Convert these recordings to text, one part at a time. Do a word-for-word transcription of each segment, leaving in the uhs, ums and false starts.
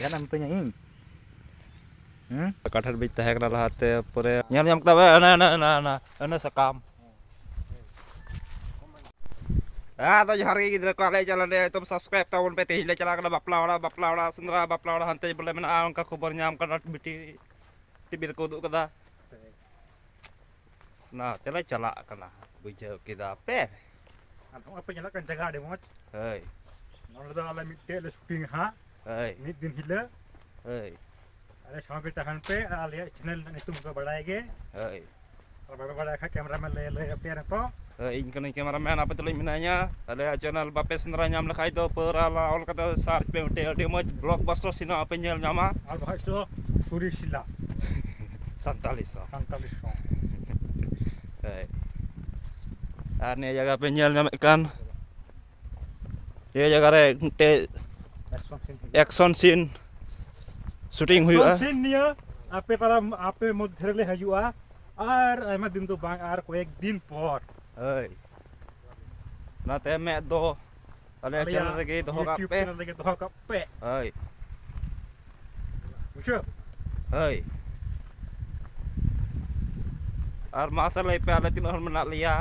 ᱡᱟᱦᱟᱱᱟᱜ ᱮᱢ ᱢᱤᱛᱟᱹᱧᱟ ᱤᱧ? ᱦᱩᱸ? ᱠᱟᱴᱷᱮᱨ ᱵᱤᱡ ᱛᱟᱦᱮᱸ ᱠᱟᱱᱟ ᱞᱟᱦᱟᱛᱮ, ᱯᱚᱨᱮ ᱧᱮᱞ ᱧᱟᱢ ᱠᱮᱫᱟ ᱯᱮ, ᱚᱱᱮ, ᱚᱱᱮ, ᱚᱱᱮ, ᱚᱱᱮ, ᱚᱱᱮ ᱥᱟᱠᱟᱢ᱾ ᱦᱮᱸ, ᱟᱫᱚ ᱡᱚᱦᱟᱨ ᱜᱮ ᱜᱤᱫᱽᱨᱟᱹ ᱠᱚ, ᱟᱞᱮ ᱪᱟᱞᱟᱜ ᱞᱮ ᱮᱠᱫᱚᱢ subscribe ᱛᱟᱵᱚᱱ ᱯᱮ᱾ ᱛᱮᱦᱮᱧ ᱞᱮ ᱪᱟᱞᱟᱜ ᱠᱟᱱᱟ ᱵᱟᱯᱞᱟ ᱚᱲᱟᱜ, ᱵᱟᱯᱞᱟ ᱚᱲᱟᱜ ᱥᱮᱸᱫᱽᱨᱟ, ᱵᱟᱯᱞᱟ ᱚᱲᱟᱜ ᱦᱟᱱᱛᱮ ᱵᱚᱞᱮ ᱢᱮᱱᱟᱜᱼᱟ, ᱚᱱᱠᱟ ᱠᱷᱚᱵᱚᱨ ᱧᱟᱢ ᱠᱟᱱᱟ, ᱵᱤᱴᱤ ᱴᱤᱵᱷᱤ ᱨᱮᱠᱚ ᱩᱫᱩᱜ ᱠᱟᱫᱟ᱾ ᱚᱱᱟ ᱛᱮᱞᱮ ᱪᱟᱞᱟᱜ ᱠᱟᱱᱟ, ᱵᱩᱡᱷᱟᱹᱣ ᱠᱮᱫᱟ ᱯᱮ? ᱟᱨ ᱱᱚᱜᱼᱚᱭ ᱯᱮ ᱧᱮᱞᱚᱜ ᱠᱟᱱ ᱡᱟᱭᱜᱟ ᱟᱹᱰᱤ ᱢᱚᱡᱽ᱾ ᱦᱳᱭ᱾ ᱱᱚᱰᱮ ᱫᱚ ᱟᱞᱮ ᱢᱤᱫᱴᱮᱡ ᱞᱮ ᱥᱩᱴᱤᱝ ᱦᱟᱸᱜ᱾ ᱦᱳᱭ᱾ ᱢᱤᱫ ᱫᱤᱱ ᱦᱤᱞᱳᱜ᱾ ᱦᱳᱭ᱾ ᱟᱞᱮ ᱥᱟᱶ ᱜᱮ ᱛᱟᱦᱮᱱ ᱯᱮ ᱟᱨ ᱟᱞᱮᱭᱟᱜ ᱪᱮᱱᱮᱞ ᱨᱮᱱᱟᱜ ᱧᱩᱛᱩᱢ ᱯᱮ ᱵᱟᱲᱟᱭ ᱜᱮ᱾ ᱦᱳᱭ᱾ ᱟᱨ ᱵᱟᱯᱮ ᱵᱟᱲᱟᱭ ᱠᱷᱟᱡ ᱠᱮᱢᱨᱟᱢᱮᱱ ᱞᱟᱹᱭ, ᱞᱟᱹᱭ ᱟᱯᱮᱭᱟ ᱱᱤᱛᱚᱜ᱾ ᱦᱳᱭ, ᱤᱧ ᱠᱟᱹᱱᱟᱹᱧ ᱠᱮᱢᱨᱟᱢᱮᱱ, ᱟᱯᱮ ᱛᱩᱞᱩᱡ ᱢᱮᱱᱟᱧᱟ᱾ ᱟᱞᱮᱭᱟᱜ ᱪᱮᱱᱮᱞ ᱵᱟᱯᱮ ᱥᱮᱸᱫᱽᱨᱟ ᱧᱟᱢ ᱞᱮᱠᱷᱟᱡ ᱫᱚ ᱯᱟᱹᱣᱨᱟ ᱞᱟ ᱚᱞ ᱠᱟᱛᱮ ᱥᱟᱨᱪ ᱯᱮ, ᱢᱤᱫᱴᱮᱡ ᱟᱹᱰᱤ ᱢᱚᱡᱽ blockbuster ᱥᱤᱱᱮᱢᱟ ᱯᱮ ᱧᱮᱞ ᱧᱟᱢᱟ᱾ ᱟᱨ ᱵᱟᱠᱷᱟᱡ ᱫᱚ ᱥᱩᱨᱤᱥᱤᱞᱟ᱾ ᱥᱟᱱᱛᱟᱞᱤ ᱥᱚᱝ᱾ ᱥᱟᱱᱛᱟᱞᱤ ᱥᱚᱝ᱾ ᱦᱳᱭ᱾ ᱟᱨ ᱱᱤᱭᱟᱹ ᱡᱟᱭᱜᱟ ᱯᱮ ᱧᱮᱞ ᱧᱟᱢᱮᱫ ᱠᱟᱱ, ᱱᱤᱭᱟᱹ ᱡᱟᱭᱜᱟ ᱨᱮ ᱢᱤᱫᱴᱮᱡ ᱮᱠᱥᱚᱱ ᱥᱤᱱ ᱦᱩᱭᱩᱜᱼᱟ᱾ ᱮᱠᱥᱚᱱ ᱥᱤᱱ ᱥᱩᱴᱤᱝ ᱦᱩᱭᱩᱜᱼᱟ᱾ ᱮᱠᱥᱚᱱ ᱥᱤᱱ ᱱᱤᱭᱟᱹ ᱟᱯᱮ ᱛᱟᱞᱟ, ᱟᱯᱮ ᱢᱚᱫᱽᱫᱷᱮ ᱨᱮᱞᱮ ᱦᱤᱡᱩᱜᱼᱟ, ᱟᱨ ᱟᱭᱢᱟ ᱫᱤᱱ ᱫᱚ ᱵᱟᱝ, ᱟᱨ ᱠᱚᱭᱮᱠ ᱫᱤᱱ ᱯᱚᱨ᱾ ᱦᱳᱭ᱾ ᱚᱱᱟᱛᱮ ᱢᱮᱫ ᱫᱚ ᱟᱞᱮᱭᱟᱜ ᱟᱞᱮᱭᱟᱜ ᱪᱮᱱᱮᱞ ᱨᱮᱜᱮ ᱫᱚᱦᱚ ᱠᱟᱜ YouTube ᱯᱮ᱾ ᱪᱮᱱᱮᱞ ᱨᱮᱜᱮ ᱫᱚᱦᱚ ᱠᱟᱜ ᱯᱮ᱾ ᱦᱳᱭ᱾ ᱵᱩᱡᱷᱟᱹᱣ? ᱦᱳᱭ᱾ ᱟᱨ ᱢᱟᱥᱮ ᱞᱟᱹᱭ ᱯᱮ, ᱟᱞᱮ ᱛᱤᱱᱟᱹᱜ ᱦᱚᱲ ᱢᱮᱱᱟᱜ ᱞᱮᱭᱟ?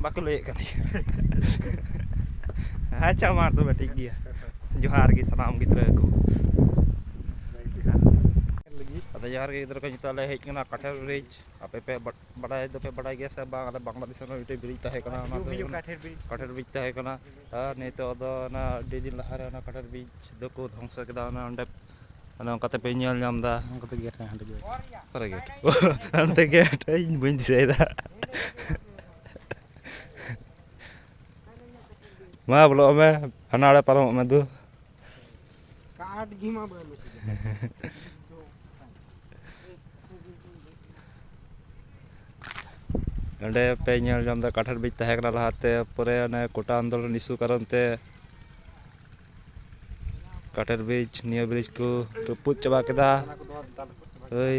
ᱵᱟᱠᱚ ᱞᱟᱹᱭᱮᱫ ᱠᱟᱱ ᱜᱮᱭᱟ᱾ ᱟᱪᱪᱷᱟ, ᱢᱟ ᱛᱚᱵᱮ ᱴᱷᱤᱠ ᱜᱮᱭᱟ᱾ ᱡᱚᱦᱟᱨ ᱜᱮ ᱥᱟᱱᱟᱢ ᱜᱤᱫᱽᱨᱟᱹ ᱠᱚ᱾ ᱟᱫᱚ ᱡᱚᱦᱟᱨ ᱜᱮ ᱜᱤᱫᱽᱨᱟᱹ ᱠᱚ, ᱱᱤᱛᱚᱜ ᱞᱮ ᱦᱮᱡ ᱠᱟᱱᱟ ᱠᱟᱴᱷᱮᱨ ᱵᱨᱤᱡᱽ᱾ ᱟᱯᱮ ᱯᱮ ᱵᱟᱰ-, ᱵᱟᱰᱟᱭ ᱫᱚᱯᱮ ᱵᱟᱰᱟᱭ ᱜᱮᱭᱟ ᱥᱮ ᱵᱟᱝ? ᱟᱞᱮ ᱵᱟᱝᱞᱟ ᱫᱤᱥᱚᱢ ᱨᱮ ᱢᱤᱫᱴᱮᱡ ᱵᱨᱤᱡᱽ ᱛᱟᱦᱮᱸ ᱠᱟᱱᱟ, ᱚᱱᱟ ᱫᱚ ᱦᱩᱭᱩᱜ ᱠᱟᱱᱟ ᱠᱟᱴᱷᱮᱨ ᱵᱨᱤᱡᱽ᱾ ᱠᱟᱴᱷᱮᱨ ᱵᱨᱤᱡᱽ ᱛᱟᱦᱮᱸ ᱠᱟᱱᱟ᱾ ᱟᱨ ᱱᱤᱛᱚᱜ ᱫᱚ ᱚᱱᱟ ᱟᱹᱰᱤ ᱫᱤᱱ ᱞᱟᱦᱟᱨᱮ ᱚᱱᱟ ᱠᱟᱴᱷᱮᱨ ᱵᱨᱤᱡᱽ ᱫᱚᱠᱚ ᱫᱷᱚᱝᱥᱚ ᱠᱮᱫᱟ᱾ ᱚᱱᱟ ᱚᱸᱰᱮ ᱚᱱᱮ ᱚᱱᱠᱟ ᱛᱮᱯᱮ ᱧᱮᱞ ᱧᱟᱢ ᱮᱫᱟ᱾ ᱚᱱᱠᱟ ᱛᱮ ᱜᱮᱴ ᱦᱟᱸᱰᱮ ᱜᱮ᱾ ᱚᱠᱟᱨᱮ ᱜᱮᱴ? ᱦᱟᱱᱛᱮ ᱜᱮᱴ, ᱤᱧ ᱵᱟᱹᱧ ᱫᱤᱥᱟᱹᱭᱮᱫᱟ᱾ ᱢᱟ ᱵᱚᱞᱚᱜ ᱢᱮ, ᱦᱟᱱᱟ ᱟᱲᱮ ᱯᱟᱨᱚᱢᱚᱜ ᱢᱮ ᱫᱩ᱾ ᱠᱟᱴ ᱜᱮ ᱢᱟ ᱵᱟᱹᱱᱩᱜ᱾ ᱚᱸᱰᱮ ᱯᱮ ᱧᱮᱞ ᱧᱟᱢ ᱮᱫᱟ, ᱠᱟᱴᱷᱮᱨ ᱵᱨᱤᱡᱽ ᱛᱟᱦᱮᱸ ᱠᱟᱱᱟ ᱞᱟᱦᱟᱛᱮ, ᱯᱚᱨᱮ ᱚᱱᱮ ᱠᱳᱴᱟ ᱟᱱᱫᱳᱞᱚᱱ ᱤᱥᱩ ᱠᱟᱨᱚᱱ ᱛᱮ ᱠᱟᱴᱷᱮᱨ ᱵᱨᱤᱡᱽ, ᱱᱤᱭᱟᱹ ᱵᱨᱤᱡᱽ ᱠᱚ ᱨᱟᱹᱯᱩᱫ ᱪᱟᱵᱟ ᱠᱮᱫᱟ᱾ ᱦᱳᱭ,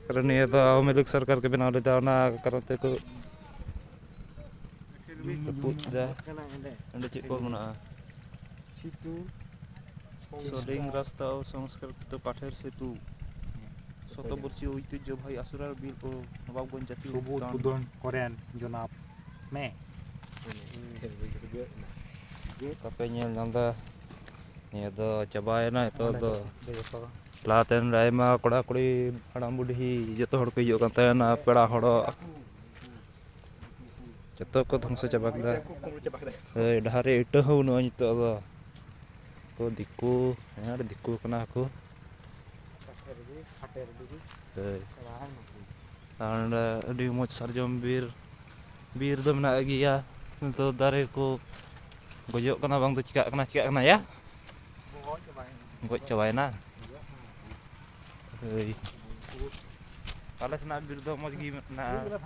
ᱠᱟᱨᱚᱱ ᱱᱤᱭᱟᱹ ᱫᱚ ᱟᱣᱟᱢᱤ ᱞᱤᱜᱽ ᱥᱚᱨᱠᱟᱨ ᱠᱚ ᱵᱮᱱᱟᱣ ᱞᱮᱫᱟ, ᱚᱱᱟ ᱠᱟᱨᱚᱱ ᱛᱮᱠᱚ ᱨᱟᱹᱯᱩᱫ ᱠᱮᱫᱟ᱾ ᱚᱸᱰᱮ ᱪᱮᱫ ᱠᱚ ᱢᱮᱱᱟᱜᱼᱟ? ᱥᱤᱛᱩ, ᱥᱚᱰᱮᱝ ᱨᱟᱥᱛᱟ ᱳ ᱥᱚᱝᱥᱠᱟᱨᱤᱛᱚ ᱠᱟᱴᱷᱮᱨ ᱥᱮᱛᱩ, ᱥᱚᱛᱚᱵᱚᱨᱥᱤᱭᱚ ᱳᱭᱛᱤᱦᱡᱚ ᱵᱷᱟᱭ ᱟᱥᱩᱨᱟᱨ ᱵᱤᱨ ᱳ ᱱᱚᱵᱟᱵᱜᱚᱸᱡᱽ ᱡᱟᱛᱤᱭᱚ ᱥᱚᱵᱩᱡ ᱩᱫᱽᱫᱟᱱ᱾ ᱩᱫᱚᱱ ᱠᱚᱨᱮᱱ ᱡᱚᱱᱟᱯ ᱢᱮ᱾ ᱟᱯᱮ ᱧᱮᱞ ᱧᱟᱢ ᱮᱫᱟ, ᱱᱤᱭᱟᱹ ᱫᱚ ᱪᱟᱵᱟᱭᱮᱱᱟ, ᱱᱤᱛᱚᱜ ᱫᱚ ᱡᱚᱛᱚ ᱞᱟᱦᱟᱛᱮᱱ ᱨᱮ ᱟᱭᱢᱟ ᱠᱚᱲᱟ ᱠᱩᱲᱤ ᱦᱟᱲᱟᱢ ᱵᱩᱰᱷᱤ ᱡᱚᱛᱚ ᱦᱚᱲ ᱠᱚ ᱦᱤᱡᱩᱜ ᱠᱟᱱ ᱛᱟᱦᱮᱱᱟ ᱯᱮᱲᱟ ᱦᱚᱲᱚᱜ᱾ ᱡᱚᱛᱚ ᱠᱚ ᱫᱷᱚᱝᱥᱚ ᱪᱟᱵᱟ ᱠᱮᱫᱟ᱾ ᱦᱳᱭ, ᱰᱟᱦᱟᱨ ᱨᱮ ᱤᱴᱟᱹ ᱦᱚᱸ ᱵᱟᱹᱱᱩᱜᱼᱟ ᱱᱤᱛᱚᱜ ᱫᱚ᱾ ᱠᱚ ᱫᱤᱠᱩ, ᱦᱮᱸ, ᱟᱹᱰᱤ ᱫᱤᱠᱩ ᱠᱟᱱᱟ ᱠᱚ᱾ ᱦᱳᱭ᱾ ᱟᱨ ᱱᱚᱰᱮ ᱟᱹᱰᱤ ᱢᱚᱡᱽ ᱥᱟᱨᱡᱚᱢ ᱵᱤᱨ, ᱵᱤᱨ ᱫᱚ ᱢᱮᱱᱟᱜ ᱜᱮᱭᱟ, ᱠᱤᱱᱛᱩ ᱫᱟᱨᱮ ᱠᱚ ᱜᱚᱡᱚᱜ ᱠᱟᱱᱟ, ᱵᱟᱝ ᱫᱚ ᱪᱤᱠᱟᱹᱜ ᱠᱟᱱᱟ, ᱪᱤᱠᱟᱹᱜ ᱠᱟᱱᱟ ᱭᱟ? ᱜᱚᱡ ᱪᱟᱵᱟᱭᱮᱱᱟ᱾ ᱦᱳᱭ᱾ ᱟᱞᱮ ᱥᱮᱱᱟᱜ ᱵᱤᱨ ᱫᱚ ᱢᱚᱡᱽ ᱜᱮ ᱢᱮᱱᱟᱜᱼᱟ᱾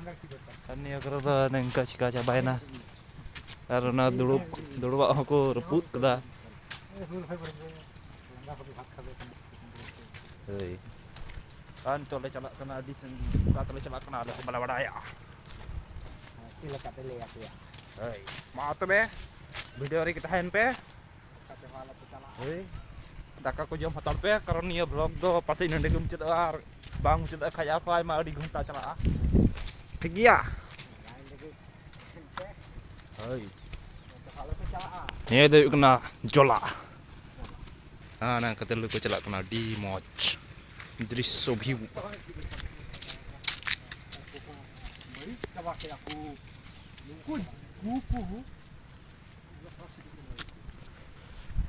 ᱟᱨ ᱱᱤᱭᱟᱹ ᱠᱚᱨᱮ ᱫᱚ ᱱᱤᱝᱠᱟ ᱪᱤᱠᱟ ᱪᱟᱵᱟᱭᱮᱱᱟ᱾ ᱟᱨ ᱚᱱᱟ ᱫᱩᱲᱩᱵ, ᱫᱩᱲᱩᱵᱟᱜ ᱦᱚᱸᱠᱚ ᱨᱟᱹᱯᱩᱫ ᱠᱮᱫᱟ᱾ ᱦᱳᱭ᱾ ᱟᱨ ᱱᱤᱛᱚᱜ ᱞᱮ ᱪᱟᱞᱟᱜ ᱠᱟᱱᱟ ᱟᱹᱰᱤ ᱥᱟᱺᱜᱤᱧ᱾ ᱚᱠᱟ ᱛᱮᱞᱮ ᱪᱟᱞᱟᱜ ᱠᱟᱱᱟ ᱟᱞᱮ ᱦᱚᱸ ᱵᱟᱞᱮ ᱵᱟᱲᱟᱭᱟ᱾ ᱪᱮᱫ ᱞᱮᱠᱟᱛᱮ ᱞᱟᱹᱭ ᱟᱯᱮᱭᱟ? ᱦᱳᱭ᱾ ᱢᱟ ᱛᱚᱵᱮ, ᱵᱷᱤᱰᱤᱭᱳ ᱨᱮᱜᱮ ᱛᱟᱦᱮᱱ ᱯᱮ᱾ ᱦᱳᱭ᱾ ᱫᱟᱠᱟ ᱠᱚ ᱡᱚᱢ ᱦᱟᱛᱟᱲ ᱯᱮ, ᱠᱟᱨᱚᱱ ᱱᱤᱭᱟᱹ ᱵᱷᱞᱚᱜ ᱫᱚ ᱯᱟᱥᱮᱡ ᱱᱚᱸᱰᱮ ᱜᱮ ᱢᱩᱪᱟᱹᱫᱚᱜᱼᱟ, ᱟᱨ ᱵᱟᱝ ᱢᱩᱪᱟᱹᱫᱚᱜ ᱠᱷᱟᱡ ᱟᱨᱦᱚᱸ ᱟᱭᱢᱟ ᱟᱹᱰᱤ ᱜᱷᱚᱱᱴᱟ ᱪᱟᱞᱟᱜᱼᱟ᱾ ᱴᱷᱤᱠ ᱜᱮᱭᱟ? ᱦᱳᱭ᱾ ᱱᱤᱭᱟᱹ ᱫᱚ ᱦᱩᱭᱩᱜ ᱠᱟᱱᱟ ᱡᱚᱞᱟ᱾ ᱦᱮᱸ, ᱚᱱᱟ ᱠᱟᱛᱮ ᱞᱟᱹᱭ ᱠᱚ ᱪᱟᱞᱟᱜ ᱠᱟᱱᱟ, ᱟᱹᱰᱤ ᱢᱚᱡᱽ ᱫᱨᱤᱥᱥᱚ ᱵᱷᱤᱭᱩ᱾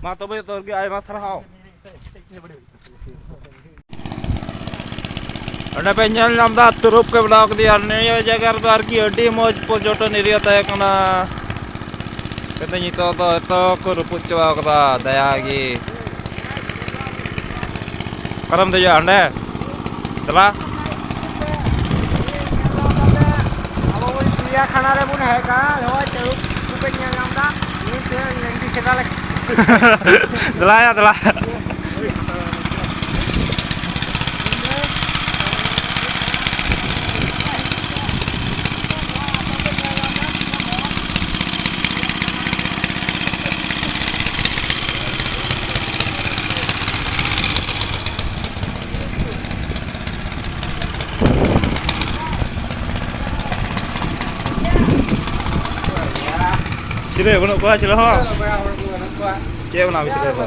ᱢᱟ ᱛᱚᱵᱮ ᱡᱚᱛᱚ ᱦᱚᱲ ᱜᱮ ᱟᱭᱢᱟ ᱥᱟᱨᱦᱟᱣ᱾ ᱚᱸᱰᱮ ᱯᱮ ᱧᱮᱞ ᱧᱟᱢ ᱮᱫᱟ, ᱛᱟᱹᱨᱩᱵ ᱠᱚ ᱵᱮᱱᱟᱣ ᱠᱮᱫᱮᱭᱟ᱾ ᱱᱤᱭᱟᱹ ᱡᱟᱭᱜᱟ ᱨᱮᱫᱚ ᱟᱨᱠᱤ ᱟᱹᱰᱤ ᱢᱚᱡᱽ ᱯᱚᱨᱡᱚᱴᱚᱱ ᱮᱨᱤᱭᱟ ᱛᱟᱦᱮᱸ ᱠᱟᱱᱟ, ᱠᱤᱱᱛᱩ ᱱᱤᱛᱚᱜ ᱫᱚ ᱮᱛᱚ ᱠᱚ ᱨᱟᱹᱯᱩᱫ ᱪᱟᱵᱟ ᱠᱟᱫᱟ, ᱫᱟᱭᱟ ᱜᱮ᱾ ᱚᱠᱟᱨᱮᱢ ᱫᱮᱡᱚᱜᱼᱟ? ᱚᱸᱰᱮ ᱪᱟᱞᱟᱜ᱾ ᱟᱵᱚ ᱵᱚᱱ ᱪᱤᱲᱤᱭᱟᱠᱷᱟᱱᱟ ᱨᱮᱵᱚᱱ ᱦᱮᱡ ᱟᱠᱟᱱᱟ, ᱱᱚᱜᱼᱚᱭ ᱛᱟᱹᱨᱩᱵ ᱠᱚᱯᱮ ᱧᱮᱞ ᱧᱟᱢ ᱮᱫᱟ, ᱱᱤᱛ ᱞᱮᱸᱰᱤ ᱥᱮᱰᱟ ᱞᱮᱠᱟ᱾ ᱫᱮᱞᱟᱭᱟ, ᱫᱮᱞᱟ᱾ ᱪᱤᱞᱤ ᱵᱟᱹᱱᱩᱜ ᱠᱚᱣᱟ ᱪᱮᱞᱮ ᱦᱚᱸ᱾ ᱪᱮᱫ ᱢᱮᱱᱟᱜᱼᱟ ᱵᱷᱤᱛᱨᱤ ᱨᱮᱫᱚ?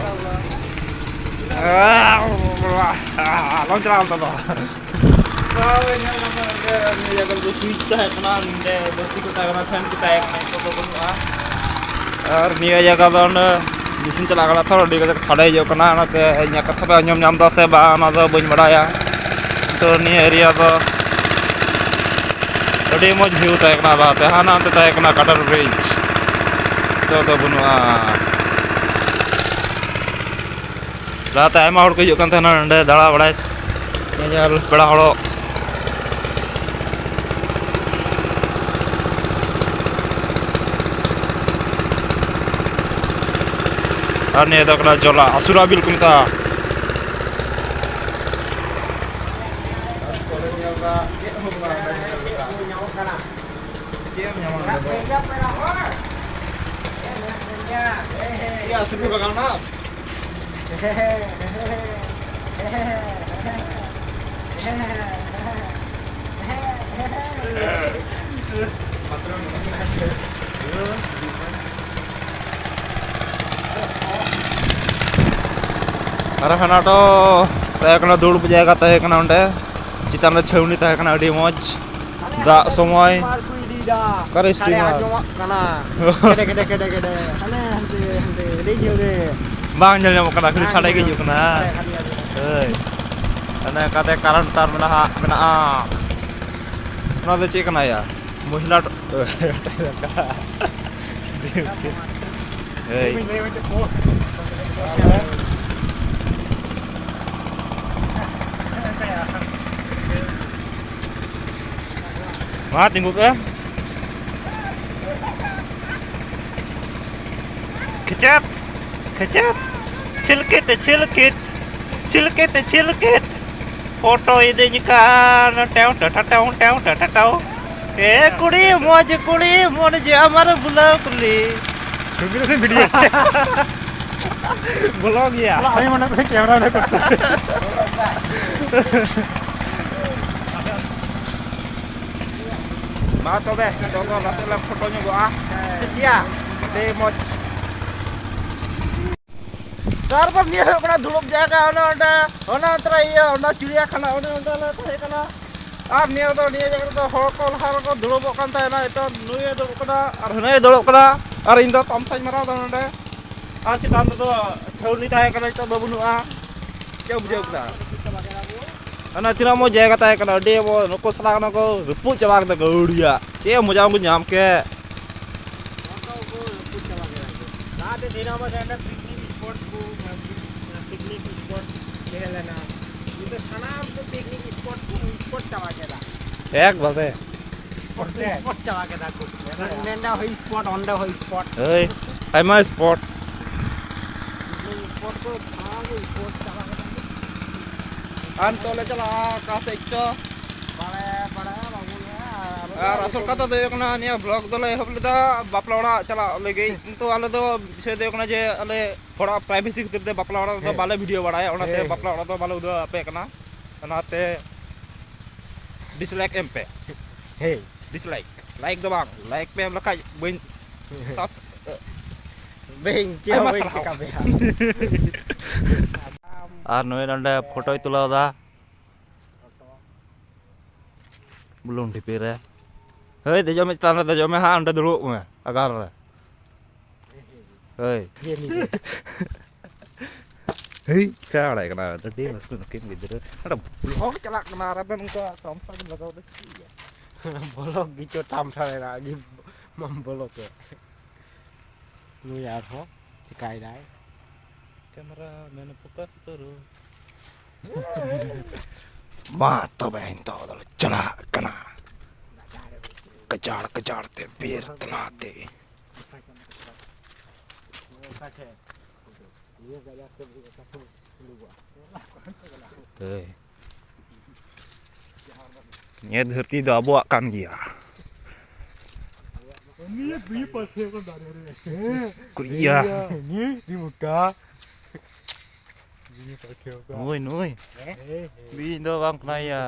ᱟᱞᱚᱢ ᱪᱟᱞᱟᱜᱼᱟ ᱚᱱᱛᱮ ᱫᱚ᱾ ᱱᱤᱭᱟᱹ ᱡᱟᱭᱜᱟ ᱨᱮᱫᱚ ᱥᱩᱭᱤᱪ ᱛᱟᱦᱮᱸ ᱠᱟᱱᱟ, ᱱᱚᱰᱮ ᱵᱟᱹᱛᱤ ᱠᱚ ᱛᱟᱦᱮᱸ ᱠᱟᱱᱟ, ᱯᱷᱮᱱ ᱠᱚ ᱛᱟᱦᱮᱸ ᱠᱟᱱᱟ, ᱱᱤᱛᱚᱜ ᱫᱚ ᱵᱟᱹᱱᱩᱜᱼᱟ᱾ ᱟᱨ ᱱᱤᱭᱟᱹ ᱡᱟᱭᱜᱟ ᱫᱚ ᱚᱸᱰᱮ ᱢᱮᱥᱤᱱ ᱪᱟᱞᱟᱜ ᱠᱟᱱᱟ ᱛᱚ, ᱟᱹᱰᱤ ᱠᱟᱡᱟᱠ ᱥᱟᱰᱮ ᱦᱤᱡᱩᱜ ᱠᱟᱱᱟ, ᱚᱱᱟᱛᱮ ᱤᱧᱟᱹᱜ ᱠᱟᱛᱷᱟ ᱯᱮ ᱟᱸᱡᱚᱢ ᱧᱟᱢ ᱮᱫᱟ ᱥᱮ ᱵᱟᱝ, ᱚᱱᱟ ᱫᱚ ᱵᱟᱹᱧ ᱵᱟᱲᱟᱭᱟ᱾ ᱛᱚ, ᱱᱤᱭᱟᱹ ᱮᱨᱤᱭᱟ ᱫᱚ ᱟᱹᱰᱤ ᱢᱚᱡᱽ ᱵᱷᱤᱭᱩ ᱛᱟᱦᱮᱸ ᱠᱟᱱᱟ ᱞᱟᱦᱟᱛᱮ, ᱦᱟᱱᱟ ᱦᱟᱱᱛᱮ ᱛᱟᱦᱮᱸ ᱠᱟᱱᱟ ᱠᱟᱴᱟᱨ ᱵᱨᱤᱡᱽ, ᱱᱤᱛᱚᱜ ᱫᱚ ᱵᱟᱹᱱᱩᱜᱼᱟ᱾ ᱞᱟᱦᱟᱛᱮ ᱟᱭᱢᱟ ᱦᱚᱲ ᱠᱚ ᱦᱤᱡᱩᱜ ᱠᱟᱱ ᱛᱟᱦᱮᱱᱟ ᱱᱚᱸᱰᱮ ᱫᱟᱬᱟ ᱵᱟᱲᱟᱭ, ᱧᱮᱧᱮᱞ, ᱯᱮᱲᱟ ᱦᱚᱲᱚᱜ᱾ ᱟᱨ ᱱᱤᱭᱟᱹ ᱫᱚ ᱠᱟᱱᱟ ᱡᱚᱞᱟ, ᱟᱥᱩᱨᱟ ᱵᱤᱞ ᱠᱚ ᱢᱮᱛᱟᱜᱼᱟ᱾ ᱟᱨ ᱦᱟᱱᱟ ᱫᱚ ᱛᱟᱦᱮᱸ ᱠᱟᱱᱟ ᱫᱩᱲᱩᱵ ᱡᱟᱭᱜᱟ ᱛᱟᱦᱮᱸ ᱠᱟᱱᱟ ᱚᱸᱰᱮ᱾ ᱪᱮᱛᱟᱱ ᱨᱮ ᱪᱷᱟᱹᱣᱱᱤ ᱛᱟᱦᱮᱸ ᱠᱟᱱᱟ, ᱟᱹᱰᱤ ᱢᱚᱡᱽ᱾ ᱫᱟᱜ ᱥᱚᱢᱚᱭ ᱥᱴᱤᱢᱟᱨ ᱠᱚ ᱤᱫᱤᱭᱮᱫᱟ᱾ ᱚᱠᱟᱨᱮ ᱥᱟᱰᱮ ᱥᱴᱤᱢᱟᱨ? ᱟᱸᱡᱚᱢᱚᱜ ᱠᱟᱱᱟ᱾ ᱠᱮᱰᱮ, ᱠᱮᱰᱮ, ᱠᱮᱰᱮ, ᱠᱮᱰᱮ᱾ ᱦᱟᱱᱮ ᱦᱟᱱᱛᱮ, ᱦᱟᱱᱛᱮ, ᱟᱹᱰᱤ ᱡᱳᱨ ᱜᱮ᱾ ᱵᱟᱝ ᱧᱮᱞ ᱧᱟᱢᱚᱜ ᱠᱟᱱᱟ, ᱠᱷᱟᱹᱞᱤ ᱵᱟᱝ ᱥᱟᱰᱮ ᱜᱮ ᱧᱮᱞ ᱦᱤᱡᱩᱜ ᱠᱟᱱᱟ᱾ ᱥᱟᱰᱮ ᱠᱷᱟᱹᱞᱤ ᱟᱸᱡᱚᱢᱚᱜ ᱦᱳᱭ᱾ ᱚᱱᱮ ᱚᱱᱠᱟᱛᱮ ᱠᱟᱨᱮᱱᱴ ᱛᱟᱨ ᱢᱮᱱᱟᱜᱼᱟ, ᱢᱮᱱᱟᱜᱼᱟ᱾ ᱚᱱᱟ ᱫᱚ ᱪᱮᱫ ᱠᱟᱱᱟ ᱭᱟ? ᱢᱚᱦᱤᱞᱟ ᱴᱚ-, ᱦᱳᱭ᱾ ᱢᱟ ᱛᱤᱸᱜᱩ ᱯᱮ᱾ ᱠᱷᱮᱪᱮᱫ, ᱠᱷᱮᱪᱮᱫ, ᱪᱷᱤᱞᱠᱤᱛ, ᱪᱷᱤᱞᱠᱤᱛ, ᱪᱷᱤᱞᱠᱤᱛ, ᱪᱷᱤᱞᱠᱤᱛ᱾ ᱯᱷᱳᱴᱳ ᱤᱫᱤᱧ ᱠᱟᱱ, ᱴᱮᱣ, ᱴᱮᱣ, ᱴᱮᱣ, ᱴᱮᱣ, ᱴᱮᱣ, ᱴᱮᱣ, ᱴᱮᱣ᱾ ᱮ ᱠᱩᱲᱤ, ᱢᱚᱡᱽ ᱠᱩᱲᱤ, ᱢᱚᱱ ᱡᱮ ᱟᱢᱟᱨ ᱵᱩᱞᱟᱹᱣ ᱠᱩᱞᱤ᱾ ᱵᱷᱤᱰᱤᱭᱳ᱾ ᱵᱚᱞᱚ ᱜᱮᱭᱟ᱾ ᱟᱞᱟ, ᱟᱭᱳ ᱢᱟᱱᱮ ᱠᱮᱢᱮᱨᱟ ᱨᱮ ᱠᱚᱨᱛᱮ᱾ ᱢᱟ ᱛᱚᱵᱮ, ᱱᱤᱛᱚᱜ ᱫᱚ ᱱᱟᱥᱮ ᱞᱮ ᱯᱷᱳᱴᱳ ᱧᱚᱜᱚᱜᱼᱟ᱾ ᱴᱷᱤᱠ ᱜᱮᱭᱟ? ᱟᱹᱰᱤ ᱢᱚᱡᱽ᱾ ᱛᱟᱨᱯᱚᱨ ᱱᱤᱭᱟᱹ ᱦᱩᱭᱩᱜ ᱠᱟᱱᱟ ᱫᱩᱲᱩᱵ ᱡᱟᱭᱜᱟ, ᱚᱱᱮ ᱚᱸᱰᱮ, ᱚᱱᱮ ᱚᱱᱛᱮ ᱨᱮ ᱤᱭᱟᱹ, ᱚᱱᱟ ᱪᱤᱲᱤᱭᱟᱠᱷᱟᱱᱟ, ᱚᱱᱮ ᱚᱸᱰᱮ ᱞᱮ ᱛᱟᱦᱮᱸ ᱠᱟᱱᱟ᱾ ᱟᱨ ᱱᱤᱭᱟᱹ ᱫᱚ, ᱱᱤᱭᱟᱹ ᱡᱟᱭᱜᱟ ᱨᱮᱫᱚ ᱦᱚᱲ ᱠᱚ ᱞᱟᱦᱟ ᱨᱮᱠᱚ ᱫᱩᱲᱩᱵᱚᱜ ᱠᱟᱱ ᱛᱟᱦᱮᱱᱟ, ᱱᱤᱛᱚᱜ ᱱᱩᱭᱮ ᱫᱩᱲᱩᱵ ᱠᱟᱱᱟ ᱟᱨ ᱦᱟᱹᱱᱟᱹᱭᱮ ᱫᱩᱲᱩᱵ ᱠᱟᱱᱟ, ᱟᱨ ᱤᱧ ᱫᱚ ᱛᱟᱢᱥᱟᱧ ᱢᱟᱨᱟᱣ ᱮᱫᱟ ᱱᱚᱸᱰᱮ᱾ ᱟᱨ ᱪᱮᱛᱟᱱ ᱨᱮᱫᱚ ᱪᱷᱟᱹᱣᱱᱤ ᱛᱟᱦᱮᱸ ᱠᱟᱱᱟ, ᱱᱤᱛᱚᱜ ᱫᱚ ᱵᱟᱹᱱᱩᱜᱼᱟ᱾ ᱪᱮᱫ ᱮᱢ ᱵᱩᱡᱷᱟᱹᱣ ᱠᱮᱫᱟ? ᱚᱱᱟ ᱛᱤᱱᱟᱹᱜ ᱢᱚᱡᱽ ᱡᱟᱭᱜᱟ ᱛᱟᱦᱮᱸ ᱠᱟᱱᱟ, ᱟᱹᱰᱤ ᱢᱚᱡᱽ᱾ ᱱᱩᱠᱩ ᱥᱟᱞᱟᱜ ᱚᱱᱟ ᱠᱚ ᱨᱟᱹᱯᱩᱫ ᱪᱟᱵᱟ ᱠᱮᱫᱟ ᱜᱟᱹᱣᱲᱤᱭᱟᱜ᱾ ᱪᱮᱫ ᱢᱚᱡᱟ ᱠᱚ ᱧᱟᱢ ᱠᱮᱫ᱾ ᱞᱟᱦᱟᱛᱮ ᱫᱤᱱᱟᱹᱢ ᱨᱮ ᱯᱤᱠᱱᱤᱠ ᱥᱯᱚᱴ ᱠᱚ, ᱯᱤᱠᱱᱤᱠ ᱥᱯᱚᱴ ᱛᱟᱦᱮᱸ ᱞᱮᱱᱟ᱾ ᱱᱤᱛᱚᱜ ᱥᱟᱱᱟᱢ ᱠᱚ ᱯᱤᱠᱱᱤᱠ ᱥᱯᱚᱴ ᱠᱚ ᱥᱯᱚᱴ ᱪᱟᱵᱟ ᱠᱮᱫᱟ᱾ ᱮᱠᱵᱟᱨᱮ᱾ ᱥᱯᱚᱴ ᱪᱟᱵᱟ ᱠᱮᱫᱟ ᱠᱚ᱾ ᱱᱚᱰᱮ ᱦᱩᱭ ᱥᱯᱚᱴ, ᱚᱸᱰᱮ ᱦᱩᱭ ᱥᱯᱚᱴ᱾ ᱦᱳᱭ, ᱟᱭᱢᱟ ᱥᱯᱚᱴ᱾ ᱯᱤᱠᱱᱤᱠ ᱥᱯᱚᱴ ᱠᱚ ᱥᱟᱱᱟᱢ ᱠᱚ ᱥᱯᱚᱴ ᱪᱟᱵᱟ ᱠᱮᱫᱟ ᱠᱚ᱾ ᱟᱨ ᱱᱤᱛᱚᱜ ᱞᱮ ᱪᱟᱞᱟᱜᱼᱟ ᱚᱠᱟ ᱥᱮᱫ ᱪᱚ᱾ ᱵᱟᱲᱟᱭᱟ, ᱵᱟᱲᱟᱭᱟ, ᱵᱟᱵᱚᱱ ᱞᱟᱹᱭᱟ, ᱟᱨ ᱟᱨ ᱟᱥᱚᱞ ᱠᱟᱛᱷᱟ ᱫᱚ ᱦᱩᱭᱩᱜ ᱠᱟᱱᱟ, ᱱᱤᱭᱟᱹ ᱵᱞᱚᱜ ᱫᱚᱞᱮ ᱮᱦᱚᱵ ᱞᱮᱫᱟ ᱵᱟᱯᱞᱟ ᱚᱲᱟᱜ ᱪᱟᱞᱟᱜ ᱞᱟᱹᱜᱤᱫ, ᱦᱮᱸ᱾ ᱠᱤᱱᱛᱩ ᱟᱞᱮ ᱫᱚ ᱵᱤᱥᱚᱭ ᱫᱚ ᱦᱩᱭᱩᱜ ᱠᱟᱱᱟ ᱡᱮ ᱟᱞᱮ ᱦᱚᱲᱟᱜ ᱯᱨᱟᱭᱵᱷᱮᱥᱤ ᱠᱷᱟᱹᱛᱤᱨ ᱛᱮ ᱵᱟᱯᱞᱟ ᱚᱲᱟᱜ ᱨᱮᱫᱚ ᱦᱮᱸ᱾ ᱵᱟᱞᱮ ᱵᱷᱤᱰᱤᱭᱳ ᱵᱟᱲᱟᱭᱟ, ᱚᱱᱟᱛᱮ ᱦᱮᱸ, ᱦᱮᱸ᱾ ᱵᱟᱯᱞᱟ ᱚᱲᱟᱜ ᱫᱚ ᱵᱟᱞᱮ ᱩᱫᱩᱜ ᱟᱯᱮ ᱠᱟᱱᱟ, ᱚᱱᱟᱛᱮ ᱰᱤᱥᱞᱟᱭᱤᱠ ᱮᱢ ᱯᱮ᱾ ᱦᱮᱸ᱾ ᱰᱤᱥᱞᱟᱭᱤᱠ, ᱞᱟᱭᱤᱠ ᱫᱚ ᱵᱟᱝ, ᱞᱟᱭᱤᱠ ᱯᱮ ᱮᱢ ᱞᱮᱠᱷᱟᱡ ᱵᱟᱹᱧ ᱥᱟᱵ-, ᱵᱟᱹᱧ ᱪᱮᱫ ᱦᱚᱸ ᱟᱭᱢᱟ ᱵᱟᱹᱧ ᱥᱟᱨᱦᱟᱣ᱾ ᱪᱮᱠᱟ ᱯᱮᱭᱟ᱾ ᱟᱨ ᱱᱩᱭ ᱱᱚᱰᱮ ᱯᱷᱳᱴᱳᱭ ᱛᱩᱞᱟᱹᱣ ᱮᱫᱟ᱾ ᱵᱩᱞᱩᱝ ᱰᱷᱤᱯᱤ ᱨᱮ᱾ ᱦᱳᱭ, ᱫᱮᱡᱚᱜ ᱢᱮ, ᱪᱮᱛᱟᱱ ᱨᱮ ᱫᱮᱡᱚᱜ ᱢᱮ ᱦᱟᱸᱜ, ᱚᱸᱰᱮ ᱫᱩᱲᱩᱵ ᱢᱮ ᱟᱜᱟᱨ ᱨᱮ᱾ ᱦᱳᱭ᱾ ᱦᱮᱸ, ᱱᱤᱡᱮ᱾ ᱦᱮᱭ, ᱪᱮᱠᱟ ᱵᱟᱲᱟᱭ ᱠᱟᱱᱟ? ᱟᱹᱰᱤ ᱢᱩᱥᱠᱤᱞ ᱱᱩᱠᱤᱱ ᱜᱤᱫᱽᱨᱟᱹ᱾ ᱚᱸᱰᱮ ᱵᱞᱚᱜ ᱪᱟᱞᱟᱜ ᱠᱟᱱᱟ ᱟᱨ ᱟᱵᱮᱱ ᱚᱱᱠᱟ ᱛᱟᱢᱥᱟ ᱵᱮᱱ ᱞᱟᱜᱟᱣ ᱫᱟ, ᱪᱮᱫ ᱭᱟ? ᱵᱞᱚᱜ ᱜᱮᱪᱚ ᱛᱟᱢᱥᱟ ᱞᱮᱱᱟ, ᱟᱹᱰᱤ ᱢᱟᱢ ᱵᱞᱚᱜ ᱮ᱾ ᱱᱩᱭ ᱟᱨᱦᱚᱸ ᱪᱤᱠᱟᱭ ᱫᱟᱭ? ᱠᱮᱢᱮᱨᱟ ᱢᱮᱱ ᱯᱷᱳᱠᱟᱥ ᱠᱚᱨᱚ᱾ ᱢᱟ ᱛᱚᱵᱮ ᱱᱤᱛᱚᱜ ᱫᱚᱞᱮ ᱪᱟᱞᱟᱜ ᱠᱟᱱᱟ ᱠᱟᱡᱟᱲ ᱠᱟᱡᱟᱲ ᱛᱮ, ᱵᱤᱨ ᱛᱟᱞᱟ ᱛᱮ᱾ ᱦᱳᱭ᱾ ᱱᱤᱭᱟᱹ ᱫᱷᱟᱹᱨᱛᱤ ᱫᱚ ᱟᱵᱚᱣᱟᱜ ᱠᱟᱱ ᱜᱮᱭᱟ᱾ ᱱᱤᱭᱟᱹ ᱫᱩᱭ ᱯᱟᱥᱮ ᱠᱚ ᱫᱟᱨᱮ ᱨᱮ᱾ ᱠᱩᱲᱤᱭᱟ᱾ ᱱᱤᱭᱟᱹ ᱫᱩᱭ ᱢᱚᱴᱟ᱾ ᱱᱩᱭ, ᱱᱩᱭ᱾ ᱦᱮᱸ? ᱵᱤᱧ ᱫᱚ ᱵᱟᱝ ᱠᱟᱱᱟᱭᱟ᱾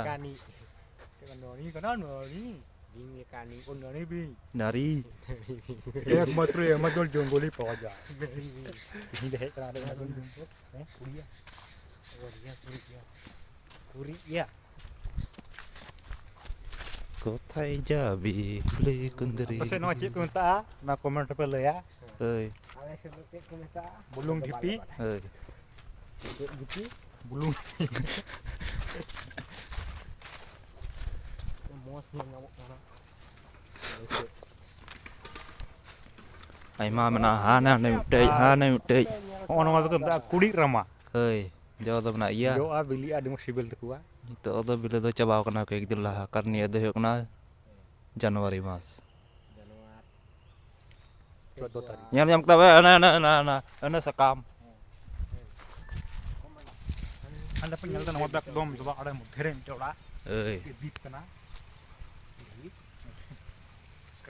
ᱱᱚᱲᱤ ᱠᱟᱱᱟ, ᱱᱚᱲᱤ᱾ ᱤᱧ ᱞᱮᱠᱟ ᱱᱤᱝᱠᱚ ᱱᱟᱹᱲᱤ ᱵᱤᱧ᱾ ᱱᱟᱹᱨᱤ᱾ ᱮᱠᱢᱟᱛᱨᱚ ᱮᱢᱟᱡᱚᱱ ᱡᱚᱝᱜᱚᱞ ᱨᱮ ᱯᱟᱣᱟ ᱡᱟᱭ᱾ ᱱᱟᱹᱲᱤ ᱵᱤᱧ᱾ ᱤᱧ ᱫᱚ ᱦᱮᱡ ᱠᱟᱱᱟ ᱟᱞᱮ ᱮᱢᱟᱡᱚᱱ ᱡᱚᱝᱜᱚᱞ᱾ ᱦᱮᱸ, ᱠᱩᱲᱤᱭᱟ᱾ ᱠᱩᱲᱤᱭᱟ, ᱠᱩᱲᱤᱭᱟ᱾ ᱠᱩᱨᱤᱭᱟ᱾ ᱠᱚᱛᱷᱟᱭ ᱡᱟᱵᱤ ᱞᱟᱹᱭ ᱠᱩᱸᱫᱽᱨᱤ᱾ ᱟᱯᱮ ᱥᱮᱫ ᱱᱚᱣᱟ ᱪᱮᱫ ᱠᱚ ᱢᱮᱛᱟᱜᱼᱟ? ᱚᱱᱟ comment ᱨᱮᱯᱮ ᱞᱟᱹᱭᱟ᱾ ᱦᱳᱭ᱾ ᱟᱞᱮ ᱥᱮᱫ ᱫᱚ ᱪᱮᱫ ᱠᱚ ᱢᱮᱛᱟᱜᱼᱟ? ᱵᱩᱞᱩᱝ ᱰᱷᱤᱯᱤ᱾ ᱦᱳᱭ᱾ ᱪᱮᱫ ᱜᱩᱴᱤ? ᱵᱩᱞᱩᱝ᱾ ᱢᱚᱡᱽ ᱧᱮᱞ ᱧᱟᱢᱚᱜ ᱠᱟᱱᱟ᱾ ᱟᱭᱢᱟ ᱢᱮᱱᱟᱜᱼᱟ, ᱦᱟᱱᱮ ᱦᱟᱸᱰᱮ ᱢᱤᱫᱴᱮᱡ, ᱦᱟᱱᱮ ᱢᱤᱫᱴᱮᱡ᱾ ᱦᱚᱸᱜᱼᱚ ᱱᱚᱣᱟ ᱫᱚᱠᱚ ᱢᱮᱛᱟᱜᱼᱟ ᱠᱩᱲᱤᱫ ᱨᱟᱢᱟ᱾ ᱦᱳᱭ, ᱡᱚ ᱫᱚ ᱢᱮᱱᱟᱜ ᱜᱮᱭᱟ᱾ ᱡᱚᱜᱼᱟ, ᱵᱤᱞᱤᱜᱼᱟ, ᱟᱹᱰᱤ ᱢᱚᱡᱽ ᱥᱤᱵᱤᱞ ᱛᱟᱠᱚᱣᱟ᱾ ᱱᱤᱛᱚᱜ ᱫᱚ ᱵᱤᱞᱤ ᱫᱚ ᱪᱟᱵᱟᱣ ᱠᱟᱱᱟ ᱠᱚᱭᱮᱠ ᱫᱤᱱ ᱞᱟᱦᱟ, ᱠᱟᱨᱚᱱ ᱱᱤᱭᱟᱹ ᱫᱚ ᱦᱩᱭᱩᱜ ᱠᱟᱱᱟ ᱡᱟᱱᱩᱣᱟᱨᱤ ᱢᱟᱥ᱾ ᱪᱳᱫᱫᱳ ᱛᱟᱹᱨᱤᱠᱷ᱾ ᱧᱮᱞ ᱧᱟᱢ ᱠᱮᱫᱟ ᱯᱮ? ᱚᱱᱮ, ᱚᱱᱮ, ᱚᱱᱮ, ᱚᱱᱮ, ᱚᱱᱮ ᱥᱟᱠᱟᱢ᱾ ᱦᱟᱸᱰᱮ ᱯᱮ ᱧᱮᱞ ᱮᱫᱟ, ᱱᱚᱣᱟ ᱫᱚ ᱮᱠᱫᱚᱢ ᱡᱚᱞᱟ ᱟᱲᱮ ᱢᱚᱫᱽᱫᱷᱮ ᱨᱮ ᱢᱤᱫᱴᱮᱡ ᱚᱲᱟᱜ᱾ ᱮᱭ᱾ ᱫᱤᱯ ᱠᱟᱱᱟ᱾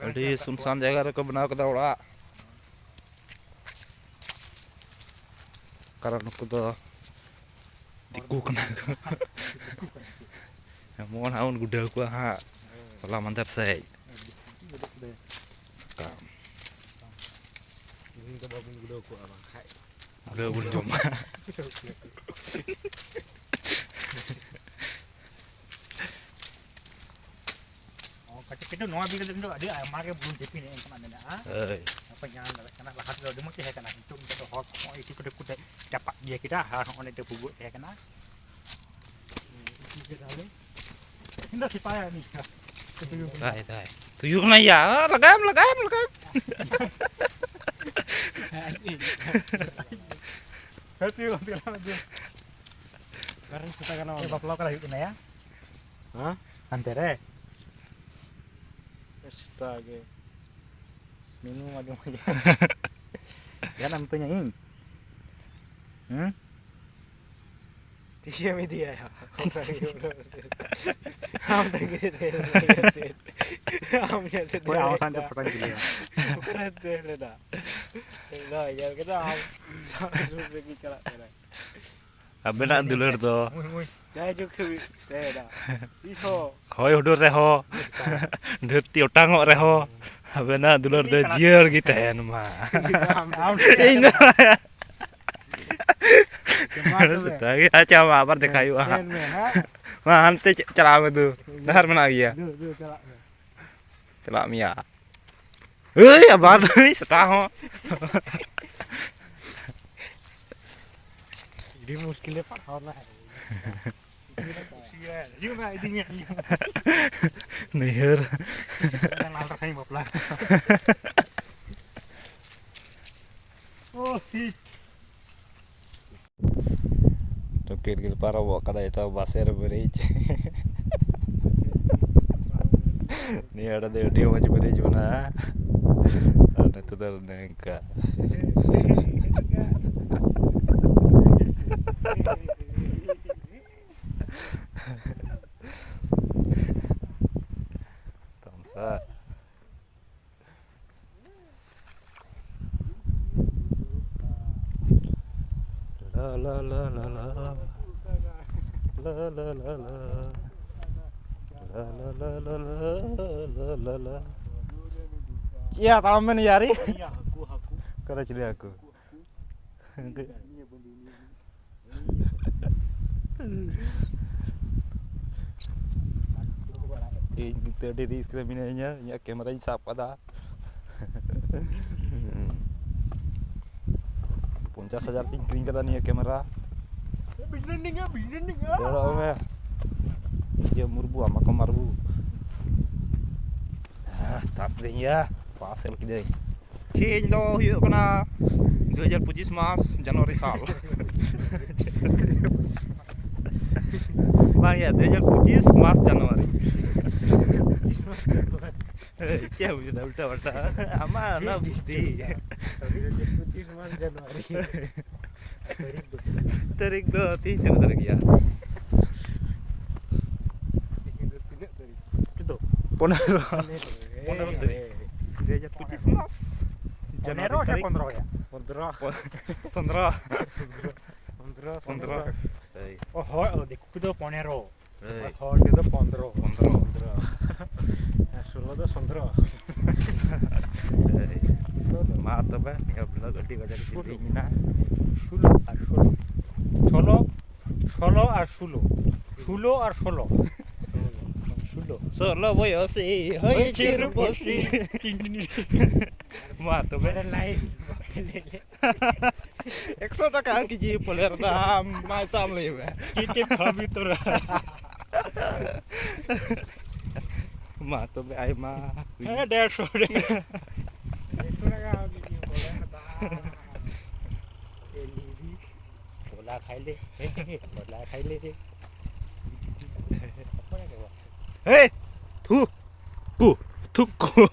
ᱟᱹᱰᱤ ᱥᱩᱱᱥᱟᱱ ᱡᱟᱭᱜᱟ ᱨᱮᱠᱚ ᱵᱮᱱᱟᱣ ᱠᱮᱫᱟ ᱚᱲᱟᱜ᱾ ᱠᱟᱨᱚᱱ ᱱᱩᱠᱩ ᱫᱚ ᱫᱤᱠᱩ ᱠᱟᱱᱟ ᱠᱚ᱾ ᱮᱢᱚᱱ ᱦᱟᱸᱜ ᱵᱚᱱ ᱜᱩᱰᱟᱹᱣ ᱠᱚᱣᱟ ᱦᱟᱸᱜ ᱦᱚᱞᱟ ᱢᱟᱫᱷᱮᱨ ᱥᱮᱡ᱾ ᱥᱟᱠᱟᱢ᱾ ᱛᱮᱦᱮᱧ ᱫᱚ ᱵᱟᱵᱚᱱ ᱜᱩᱰᱟᱹᱣ ᱠᱚᱣᱟ ᱵᱟᱝᱠᱷᱟᱡ᱾ ᱜᱩᱰᱟᱹᱣ ᱵᱚᱱ ᱡᱚᱢᱟ᱾ ᱚ, ᱠᱟᱹᱴᱤᱡ ᱠᱟᱹᱴᱤᱡ ᱱᱚᱣᱟ ᱵᱤᱨ ᱨᱮᱫᱚ ᱟᱹᱰᱤ ᱟᱭᱢᱟ ᱜᱮ ᱵᱩᱞᱩᱝ ᱰᱷᱤᱯᱤ ᱮᱱᱮᱡ ᱚᱱᱠᱟᱱᱟᱜ ᱢᱮᱱᱟᱜᱼᱟ᱾ ᱦᱳᱭ᱾ ᱵᱟᱯᱮ ᱧᱟᱢ ᱫᱟᱲᱮᱭᱟᱜ ᱠᱟᱱᱟ, ᱞᱟᱦᱟ ᱛᱮᱫᱚ ᱟᱹᱰᱤ ᱢᱚᱡᱽ ᱛᱟᱦᱮᱸ ᱠᱟᱱᱟ, ᱱᱤᱛᱚᱜ ᱱᱤᱛᱚᱜ ᱫᱚ ᱦᱚᱲ ᱠᱚ ᱦᱚᱸᱜᱼᱚᱭ ᱤᱴᱩ ᱠᱟᱹᱴᱩᱵ ᱠᱚ ᱪᱟᱯᱟᱫ ᱜᱤᱰᱤ ᱠᱮᱫᱟ ᱟᱨ ᱦᱚᱸᱜᱼᱚᱭ ᱱᱤᱛᱚᱜ ᱵᱷᱩᱜᱟᱹᱜ ᱛᱟᱦᱮᱸ ᱠᱟᱱᱟ᱾ ᱤᱧ ᱫᱚ ᱥᱮᱛᱟᱭᱟ ᱩᱱᱤ᱾ ᱫᱟᱭ, ᱫᱟᱭ᱾ ᱛᱩᱭᱩ ᱠᱟᱱᱟᱭ ᱭᱟ᱾ ᱞᱟᱜᱟᱭᱮᱢ, ᱞᱟᱜᱟᱭᱮᱢ, ᱞᱟᱜᱟᱭᱮᱢ᱾ ᱦᱮᱸ, ᱛᱩᱭᱩ ᱠᱟᱱ ᱛᱟᱭᱟ᱾ ᱚᱠᱟᱨᱮᱱ ᱥᱮᱛᱟ ᱠᱟᱱᱟ ᱚᱱᱟ? ᱵᱟᱯᱞᱟ ᱚᱠᱟᱨᱮ ᱦᱩᱭᱩᱜ ᱠᱟᱱᱟ ᱭᱟ? ᱦᱮᱸ? ᱦᱟᱱᱛᱮ ᱨᱮ? ᱥᱮᱛᱟ ᱜᱮ᱾ ᱢᱤᱱᱩ ᱟᱸᱡᱚᱢ ᱠᱮᱫᱟ᱾ ᱡᱟᱦᱟᱱᱟᱜ ᱮᱢ ᱢᱤᱛᱟᱹᱧᱟ ᱤᱧ? ᱦᱩᱸ? ᱛᱤᱥᱮᱢ ᱤᱫᱤᱭᱟ? ᱟᱢ ᱛᱟᱺᱜᱤ ᱨᱮ ᱛᱟᱦᱮᱸ ᱞᱮᱱᱟ᱾ ᱟᱢ ᱧᱮᱞ ᱛᱮ ᱚᱠᱚᱭ ᱟᱢ ᱥᱟᱶᱛᱮ ᱯᱷᱳᱴᱳᱧ ᱛᱩᱞᱟᱹᱣᱟ? ᱚᱠᱟᱨᱮ ᱛᱟᱦᱮᱸ ᱞᱮᱱᱟ? ᱱᱚᱜᱼᱚᱭ ᱧᱮᱞ ᱠᱮᱫᱟ ᱟᱢ ᱥᱟᱶ ᱥᱩᱨ ᱨᱮᱜᱮ ᱪᱟᱞᱟᱜ ᱠᱟᱱᱟ᱾ ᱟᱵᱮᱱᱟᱜ ᱫᱩᱞᱟᱹᱲ ᱫᱚ ᱡᱟᱭ ᱡᱩᱜᱽ ᱦᱟᱹᱵᱤᱡ ᱛᱟᱦᱮᱱᱟ᱾ ᱛᱤᱥ ᱦᱚᱸ ᱦᱚᱭ ᱦᱩᱰᱩᱨ ᱨᱮᱦᱚᱸ, ᱫᱷᱟᱹᱨᱛᱤ ᱚᱴᱟᱝᱚᱜ ᱨᱮᱦᱚᱸ, ᱟᱵᱮᱱᱟᱜ ᱫᱩᱞᱟᱹᱲ ᱫᱚ ᱡᱤᱭᱟᱹᱲ ᱜᱮ ᱛᱟᱦᱮᱱ ᱢᱟ᱾ ᱟᱢ ᱤᱧ ᱫᱚ ᱢᱟ ᱛᱚᱵᱮ᱾ ᱥᱮᱛᱟᱜ ᱜᱮ, ᱟᱪᱪᱷᱟ, ᱢᱟ ᱟᱵᱟᱨ ᱫᱮᱠᱷᱟ ᱦᱩᱭᱩᱜᱼᱟ ᱦᱟᱸᱜ᱾ ᱧᱮᱞ ᱢᱮ ᱦᱟᱸᱜ᱾ ᱢᱟ ᱦᱟᱱᱛᱮ ᱪ-, ᱪᱟᱞᱟᱣ ᱢᱮ ᱫᱩ, ᱰᱟᱦᱟᱨ ᱢᱮᱱᱟᱜ ᱜᱮᱭᱟ᱾ ᱫᱩ, ᱫᱩ, ᱪᱟᱞᱟᱜ ᱢᱮ᱾ ᱪᱟᱞᱟᱜ ᱢᱮᱭᱟ᱾ ᱮᱭ, ᱟᱵᱟᱨ ᱱᱩᱭ ᱥᱮᱛᱟ ᱦᱚᱸ᱾ ᱟᱹᱰᱤ ᱢᱩᱥᱠᱤᱞᱮ ᱯᱟᱲᱦᱟᱣ ᱞᱮᱱᱟ᱾ ᱦᱤᱡᱩᱜ ᱢᱮ, ᱤᱫᱤ ᱢᱮᱭᱟ, ᱦᱤᱡᱩᱜ ᱢᱮ᱾ ᱱᱟᱹᱭᱦᱟᱹᱨ᱾ ᱞᱟᱞ ᱨᱟᱠᱷᱟᱧ ᱵᱟᱯᱞᱟ᱾ ᱳ, ᱥᱤᱴ᱾ ᱴᱩᱠᱤᱨ ᱜᱤᱞ ᱯᱟᱨᱚᱢᱚᱜ ᱠᱟᱱᱟ ᱱᱤᱛᱚᱜ ᱵᱟᱥᱮᱨ ᱵᱨᱤᱡᱽ᱾ ᱱᱤᱭᱟᱹ ᱟᱲᱮ ᱫᱚ ᱟᱹᱰᱤ ᱢᱚᱡᱽ ᱵᱨᱤᱡᱽ ᱢᱮᱱᱟᱜᱼᱟ᱾ ᱟᱨ ᱱᱤᱛᱚᱜ ᱫᱚ ᱱᱤᱝᱠᱟ᱾ ᱛᱟᱢᱥᱟ᱾ ᱞᱟ, ᱞᱟ, ᱞᱟ, ᱞᱟ, ᱞᱟ᱾ ᱞᱟ, ᱞᱟ, ᱞᱟ, ᱞᱟ᱾ ᱞᱟ, ᱞᱟ, ᱞᱟ, ᱞᱟ, ᱞᱟ᱾ ᱪᱮᱫ ᱭᱟ ᱛᱟᱲᱟᱢ ᱵᱮᱱ ᱭᱟᱨᱤ? ᱦᱟᱹᱠᱩ, ᱦᱟᱹᱠᱩ᱾ ᱚᱠᱟᱨᱮ ᱪᱤᱞᱤ ᱦᱟᱹᱠᱩ? ᱤᱧ ᱠᱤᱱᱛᱩ ᱟᱹᱰᱤ ᱨᱤᱥᱠ ᱨᱮ ᱢᱤᱱᱟᱹᱧᱟ, ᱤᱧᱟᱹᱜ ᱠᱮᱢᱮᱨᱟᱧ ᱥᱟᱵ ᱠᱟᱫᱟ᱾ ᱯᱚᱧᱪᱟᱥ ᱦᱟᱡᱟᱨ ᱛᱤᱧ ᱠᱤᱨᱤᱧ ᱠᱟᱫᱟ ᱱᱤᱭᱟᱹ ᱠᱮᱢᱮᱨᱟ᱾ ᱫᱟᱹᱲᱟᱜ ᱢᱮ᱾ ᱱᱤᱡᱮ ᱢᱩᱨᱵᱩ, ᱟᱢ ᱵᱟᱠᱚ ᱢᱟᱨᱵᱩ᱾ ᱦᱮᱸ, ᱛᱟᱨᱯᱚᱨᱮ ᱤᱭᱟᱹ ᱯᱟᱥ ᱮᱞ ᱠᱤᱫᱟᱹᱧ᱾ ᱛᱮᱦᱮᱧ ᱫᱚ ᱦᱩᱭᱩᱜ ᱠᱟᱱᱟ ᱫᱩ ᱦᱟᱡᱟᱨ ᱯᱚᱸᱪᱤᱥ ᱢᱟᱥ ᱡᱟᱱᱩᱣᱟᱨᱤ ᱥᱟᱞ᱾ ᱵᱟᱝ ᱭᱟ, ᱫᱩ ᱦᱟᱡᱟᱨ ᱯᱚᱸᱪᱤᱥ ᱢᱟᱥ ᱡᱟᱱᱩᱣᱟᱨᱤ᱾ ᱪᱮᱫ ᱮᱢ ᱵᱩᱡᱷᱟᱹᱣ ᱫᱟ? ᱩᱞᱴᱟ ᱯᱟᱞᱴᱟ᱾ ᱟᱢᱟᱜ ᱚᱱᱟ ᱴᱷᱤᱠ, ᱴᱷᱤᱠ, ᱵᱩᱫᱽᱫᱷᱤ᱾ ᱴᱷᱤᱠ᱾ ᱫᱩ ᱦᱟᱡᱟᱨ ᱯᱚᱸᱪᱤᱥ ᱢᱟᱥ ᱡᱟᱱᱩᱣᱟᱨᱤ᱾ ᱛᱟᱹᱨᱤᱠᱷ ᱫᱚ ᱛᱤᱦᱤᱧ ᱛᱤᱱᱟᱹᱜ ᱛᱟᱹᱨᱤᱠᱷ ᱜᱮᱭᱟ? ᱛᱤᱦᱤᱧ ᱫᱚ ᱛᱤᱱᱟᱹᱜ ᱛᱟᱹᱨᱤᱠᱷ? ᱪᱳᱫᱫᱳ᱾ ᱯᱚᱱᱮᱨᱚ᱾ ᱯᱚᱱᱮᱨᱚ᱾ ᱯᱚᱱᱮᱨᱚ ᱛᱟᱹᱨᱤᱠᱷ᱾ ᱦᱮᱸ᱾ ᱫᱩ ᱦᱟᱡᱟᱨ ᱯᱚᱸᱪᱤᱥ ᱢᱟᱥ ᱯᱚᱱᱮᱨᱚ ᱡᱟᱱᱩᱣᱟᱨᱤ ᱥᱮ ᱛᱟᱹᱨᱤᱠᱷ᱾ ᱯᱚᱱᱫᱽᱨᱚ ᱜᱮᱭᱟ? ᱯᱚᱱᱫᱽᱨᱚ᱾ ᱯᱚ-, ᱯᱚᱱᱫᱽᱨᱚ᱾ ᱯᱚᱱᱫᱽᱨᱚ, ᱯᱚᱱᱫᱽᱨᱚ᱾ ᱥᱚᱱᱫᱽᱨᱚ᱾ ᱦᱳᱭ᱾ ᱚ, ᱦᱳᱭ, ᱚ, ᱫᱤᱠᱩ ᱫᱚ ᱯᱚᱱᱮᱨᱚ᱾ ᱦᱳᱭ᱾ ᱦᱚᱲ ᱛᱮᱫᱚ ᱯᱚᱱᱫᱽᱨᱚ᱾ ᱯᱚᱱᱫᱽᱨᱚ᱾ ᱦᱮᱸ, ᱥᱳᱞᱳ ᱫᱚ ᱥᱚᱱᱫᱽᱨᱚ᱾ ᱦᱳᱭ᱾ ᱢᱟ ᱛᱚᱵᱮ, ᱱᱤᱭᱟᱹ ᱵᱞᱚᱜ ᱟᱹᱰᱤ ᱠᱟᱡᱟᱠ ᱥᱳᱞᱳ᱾ ᱡᱤᱞᱤᱧ ᱮᱱᱟ᱾ ᱥᱳᱞᱳ ᱟᱨ ᱥᱳᱞᱳ᱾ ᱥᱳᱞᱳ, ᱥᱳᱞᱳ ᱟᱨ ᱥᱳᱞᱳ᱾ ᱥᱳᱞᱳ ᱟᱨ ᱥᱳᱞᱳ᱾ ᱥᱳᱞᱳ᱾ ᱥᱳᱞᱳ ᱵᱚᱭᱚᱥᱤ ᱦᱚᱭ ᱪᱤᱨ ᱵᱚᱥᱤ᱾ ᱢᱟ ᱛᱚᱵᱮ᱾ ᱢᱟᱱᱮ ᱞᱟᱭᱤᱱ᱾ ᱮᱠᱥᱚ ᱴᱟᱠᱟ ᱠᱮᱡᱤ ᱯᱚᱞᱮᱨ ᱫᱟᱢ, ᱢᱟ ᱛᱟᱢ ᱞᱟᱹᱭ ᱢᱮ᱾ ᱪᱮᱫ ᱪᱮᱫ ᱠᱷᱟᱵᱤ ᱛᱚᱨᱟ? ᱢᱟ ᱛᱚᱵᱮ ᱟᱭᱢᱟ᱾ ᱦᱮᱸ, ᱰᱮᱲᱥᱚ ᱨᱮ᱾ ᱰᱮᱲᱥᱚ ᱴᱟᱠᱟ ᱠᱮᱡᱤ ᱯᱚᱞᱮᱨ ᱫᱟᱢ᱾ ᱠᱚᱞᱟ ᱠᱷᱟᱭᱞᱮ, ᱠᱚᱞᱟ ᱠᱷᱟᱭᱞᱮ ᱨᱮ᱾ ᱦᱮᱭ! ᱛᱷᱩ! ᱠᱩ! ᱛᱷᱩ ᱠᱩ!